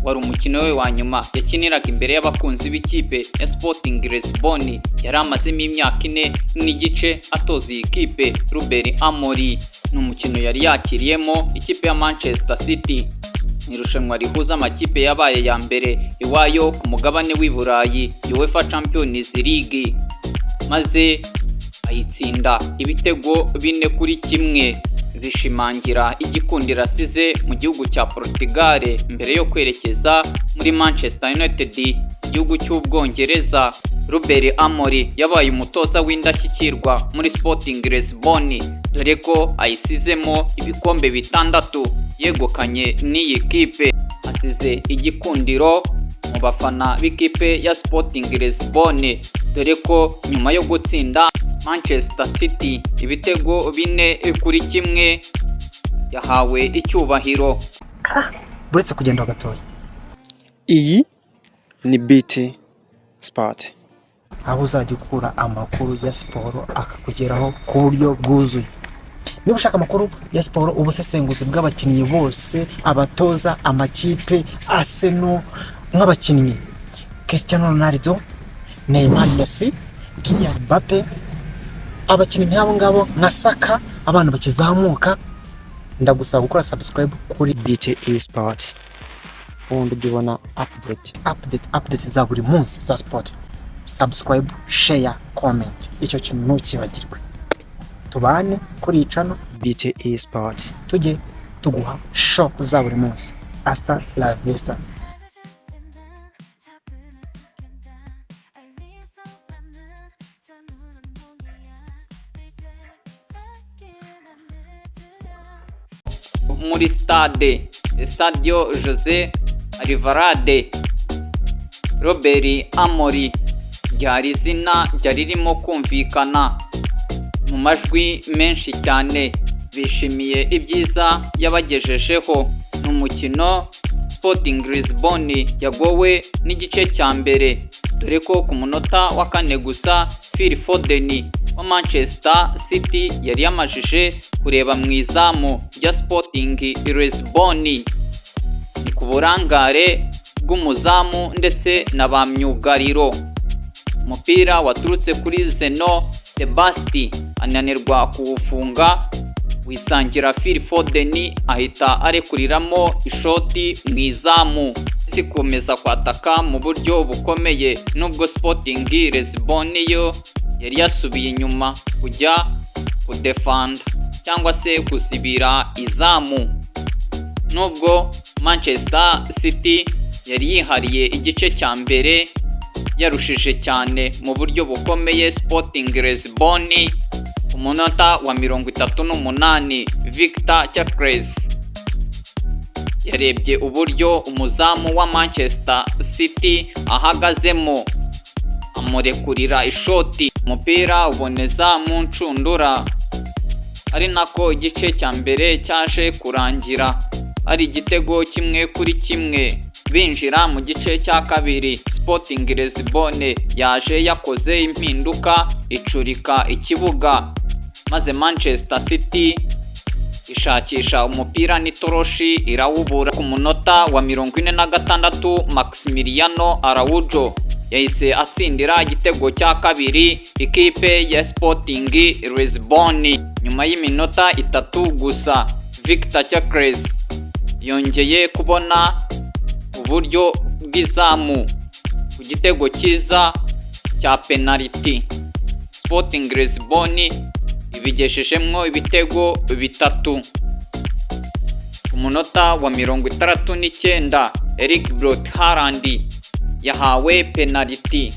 Wari umukino we wa nyuma yakiniraga imbere y'abakunzi b'ikipe ya Sporting Lisbon yari amazemo imyaka 4.5 atoza iyi kipe. Ruben Amorim, ni umukino yari yakiriyemo ikipe ya Manchester City mu irushanwa rihuza amakipe yabaye ya mbere iwayo ku mugabane w'i Burayi, UEFA Champions League, maze ayitsinda ibitego 4-1, bishimangira igikundiro asize mu gihugu cya Portugal mbere yo kwerekeza muri Manchester United, igihugu cy'Ubwongereza. Ruben Amorim yabaye umutoza w'indashyikirwa muri Sporting Lisbon, dore ko ayisizemo ibikombe bitandatu yegukanye n'iyi kipe. Asize igikundiro mu bafana b'ikipe ya Sporting Lisbon, dore ko nyuma yo gutsinda Manchester City ibitego 4-1 yahawe icyubahiro. Buretse kugenda gatoya. Iyi ni BT Sport, aho uzajya ukura amakuru ya siporo akakugeraho ku buryo bwuzuye. Niba ushaka amakuru ya siporo, ubusesenguzi bw'abakinnyi bose, abatoza, amakipe, Arsenal, nk'abakinnyi Cristiano Ronaldo, Neymar, Messi, Kylian Mbappe, abakinnyi nk'abo ngabo nka Saka, abana bakizamuka, ndagusaba gukora subscribe kuri BT Sport, ubundi ujya ubona update update, update za buri munsi za sport. Subscribe, share, comment, icyo kintu ntukibagirwe. Tubane kuri iyi channel. BT Sport. Tujye tuguha show za buri munsi. Hasta la vista. Muri stade Estadio Jose Alvalade, Ruben Amorim ryari izina ryari ririmo kumvikana mu majwi menshi cyane. Bishimiye ibyiza yabagejejeho. Ni umukino Sporting Lisbon yagowe n'igice cya mbere, dore ko ku munota wa kane gusa Phil Foden wa Manchester City yari yamajije kureba mu izamu rya Sporting Lisbon. Ni ku burangare bw'umuzamu ndetse na ba myugariro. Umupira waturutse kuri Zeno Debast, ananirwa kuwufunga, wisangira Phil Foden, ahita arekuriramo ishoti mu izamu. Zikomeza kwataka mu buryo bukomeye, nubwo Sporting Lisbon yo yari yasubiye inyuma kujya kudefanda cyangwa se kuzibira izamu. Nubwo Manchester City yari yihariye igice cya mbere, yarushije cyane mu buryo bukomeye Sporting Lisbon, ku munota wa 38 Victor Gyökeres yarebye uburyo umuzamu wa Manchester City ahagazemo, amurekurira ishoti, umupira uboneza mu nshundura, ari nako igice cya mbere cyaje kurangira ari igitego 1-1. Binjira mu gice cya kabiri, Sporting Lisbon yaje yakoze impinduka, icurika ikibuga, maze Manchester City ishakisha umupira n'itoroshi irawubura. Ku munota wa 46 Maximiliano Araujo yahise atsindira igitego cya kabiri ikipe ya Sporting Lisbon. Nyuma y'iminota 3 gusa Victor Gyökeres yongeye kubona uburyo bw'izamu ku gitego cyiza cya penaliti. Sporting Lisbon ibigejejemwo ibitego bitatu. Ku munota wa 69 Erling Braut Haaland yahawe penaliti,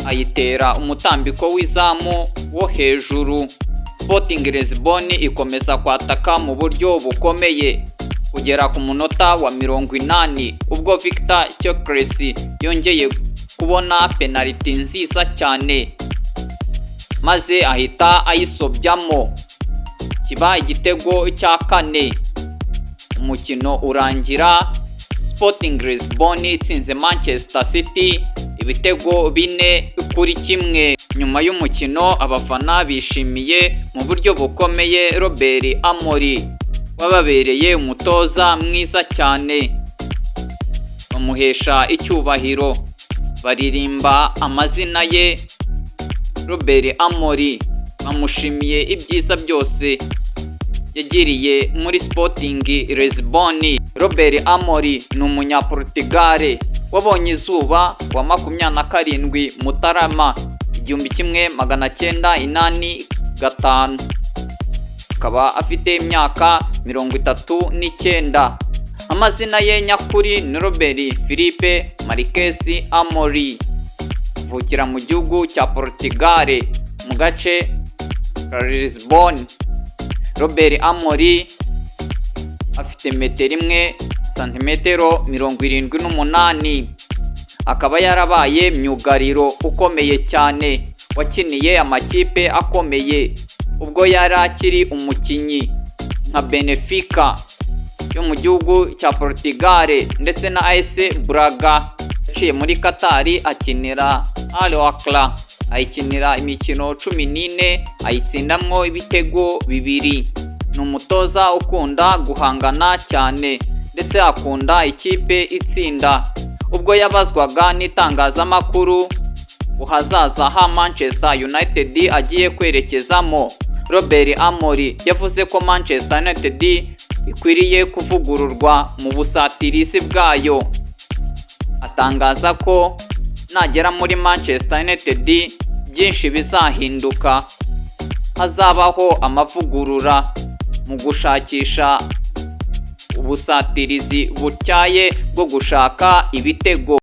ayitera umutambiko w'izamu wo hejuru. Sporting Lisbon ikomeza kwataka mu buryo bukomeye kugera ku munota wa 80, ubwo Victor Gyökeres yongeye kubona penaliti nziza cyane, maze ahita ayisobyamo, kiba igitego cya kane. Umukino urangira Sporting Lisbon itsinze Manchester City ibitego 4-1. Nyuma y'umukino abafana bishimiye mu buryo bukomeye Ruben Amorim wababereye umutoza mwiza cyane. Bamuhesha icyubahiro, baririmba amazina ye Ruben Amorim, bamushimiye ibyiza byose yagiriye muri Sporting Lisbon. Ruben Amorim ni umunyaportugal wabonye izuba wa 27 Mutarama 1985, akaba afite imyaka 39. Amazina ye nyakuri ni Ruben Filipe Marques Amorim, avukira mu gihugu cya Portugal mu gace ka Lisbon. Ruben Amorim afite metero 1 santimetero 78, akaba yarabaye myugariro ukomeye cyane wakiniye amakipe akomeye ubwo yari akiri umukinnyi nka Benfica yo mu gihugu cya Portugal ndetse na AS Braga. Yaciye muri Qatar akinira Al Wakrah, ayikinira imikino 14, ayitsindamwo ibitego 2. Ni umutoza ukunda guhangana cyane ndetse akunda ikipe itsinda. Ubwo yabazwaga n'itangazamakuru ahazaza ha Manchester United agiye kwerekezamo, Ruben Amorim yavuze ko Manchester United ikwiriye kuvugururwa mu busatirizi bwayo. Atangaza ko nagera muri Manchester United byinshi bizahinduka, hazabaho amavugurura mu gushakisha ubusatirizi butyaye bwo gushaka ibitego.